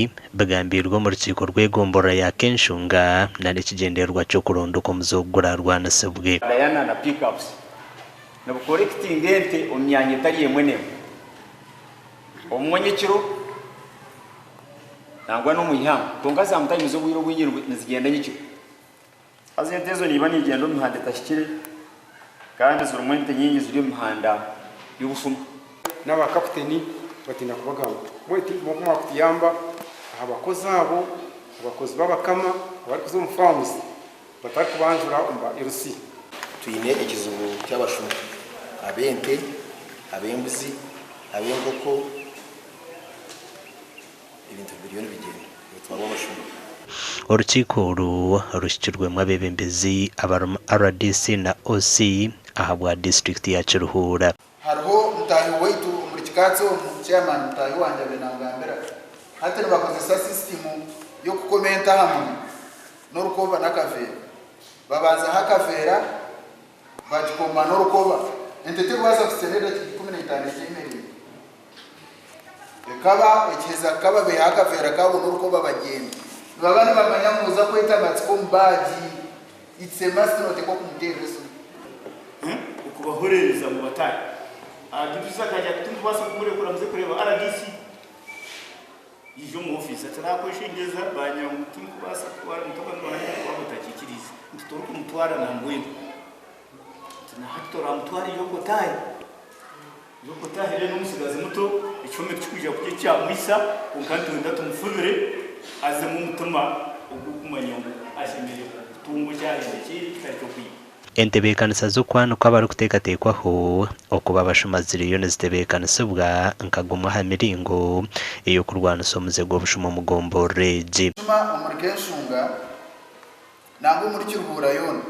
Ebi bigambiirwe omu rukiiko rw'egomborora ya Kenshunga na n'ekigyendererwa ky'okuronda oku omuze ogu gurarwanisibwe. Diana na Pickups nibukorekitinga ente omu myanya etari emwe n'emwe, obumwe nyekiro nangwa n'omu ihangwe kwonka sometimes obwire obwingi nizigyenda nyekiro. Haza ente ezo niiba niigyenda omu mihanda etahikire kandi zirimu ente nyingi ziri omu mihanda y'obushuma. N'aba kaputeni batiina kubagamba. Mbwenu tinkimanya oku mwakutuyamba aha bakozi abo, abakozi b'abakama abarikuza omu farms batarikubanjura omu ba LC. Twine ekizibu ky'abashuma ab'ente, ab'embuzi, ab'enkoko, ebintu biriyo nibigyenda nibitwarwa abashuma. Orukiiko oru ruhikirwemu abeebembezi abarimu rdc na OC ahabwa disiturikiti ya Kiruhura. Hariho mutaahi waitu omuri Kikaatsi omu, chairman mutaahi wangye abaire nangambira, hati nibakozesa system y'okukoma ente aha munwa n'orukoba n'akaveera. Babanzaho akaveera bagikoma n'orukoba. Ente terikubaasa kuhitsya n'edakiika 15 ekyemereire. Ekaba ekiheza kukaba baihaho akaveera kaabo n'orukoba bagyenda. Nibaba nibamanya ngu noza kweta amatsiko omu baagi. It's a must noteekwa kumuteerera esimu. Okubahoreereza ngu bataahe. RDC akagira ati, Tindikubaasa kumurekura muze kureeba rdc. Yaija omu ofiisi ati, Naakweshengyereza bangira ngu tindikubaasa kutwara mutabani wangye waaba otakiikiriize. Nti, Torikumutwara nambwenu. Nti, Na hati toraamutwara irooko otaahe. Irooko otaahe reero n'omutsigazi muto, ekihome tikikwija kurya ekyamwitsa, kwonka nitwenda tumufubire azemu omutima ogw'okumanya ngu ashemereire kutunga eki ahendekyeire kitari ky'okwiba. Entebeekanisa z'okwanikwa abarikuteekateekwaho okuba abashuma ziriyo nizitebeekanisibwa nka gumwe aha miringo ey'okurwanisa omuze gw'obushuma omu gomborora egi. Obushuma omuri Kenshunga nangwa omuri Kiruhura yoona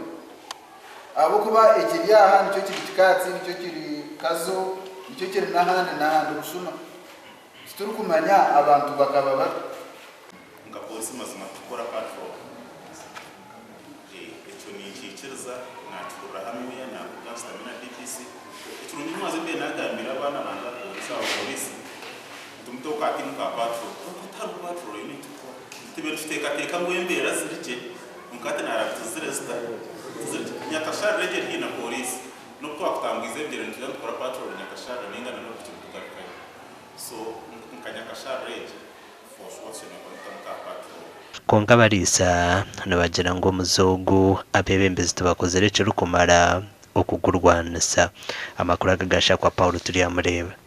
ahabw'okuba ekiri aha nikyo kiri Kikaatsi, nikyo kiri Kazo, nikyo kiri n'ahandi n'ahandi obushuma titurikumanya abantu bakaba bata. Nka Poorisi mazima tukora patrol. Ekyo ninkiikiriza, naakihurira hanuuya, naakuga nshutami na DPC. Ekirungi nimwaza mbaire naagambira abaana bangye aha poorisi, aba poorisi nti muteho ka tiimu ka patrol. Kwonka tihariho patrol yoona ei turikukora. Tubaire nituteekateeka ngu embeera ziri gye, kwonka hati naaraaba tiziri zita? Tiziri gye. Nyakasharira egyo eri haihi na poorisi, n'obu twakutambwiza ebigyere nitwija nitukora patrol Nyakasharira nainga na n'obupiki butugarukayo. So nka Nyakasharira egi. Kwonka abariisa nibagira ngu omuze ogu abeebembezi tibakozire ekirikumara okugurwanisa. Amakuru aga gashakwa Paul Turyamureeba.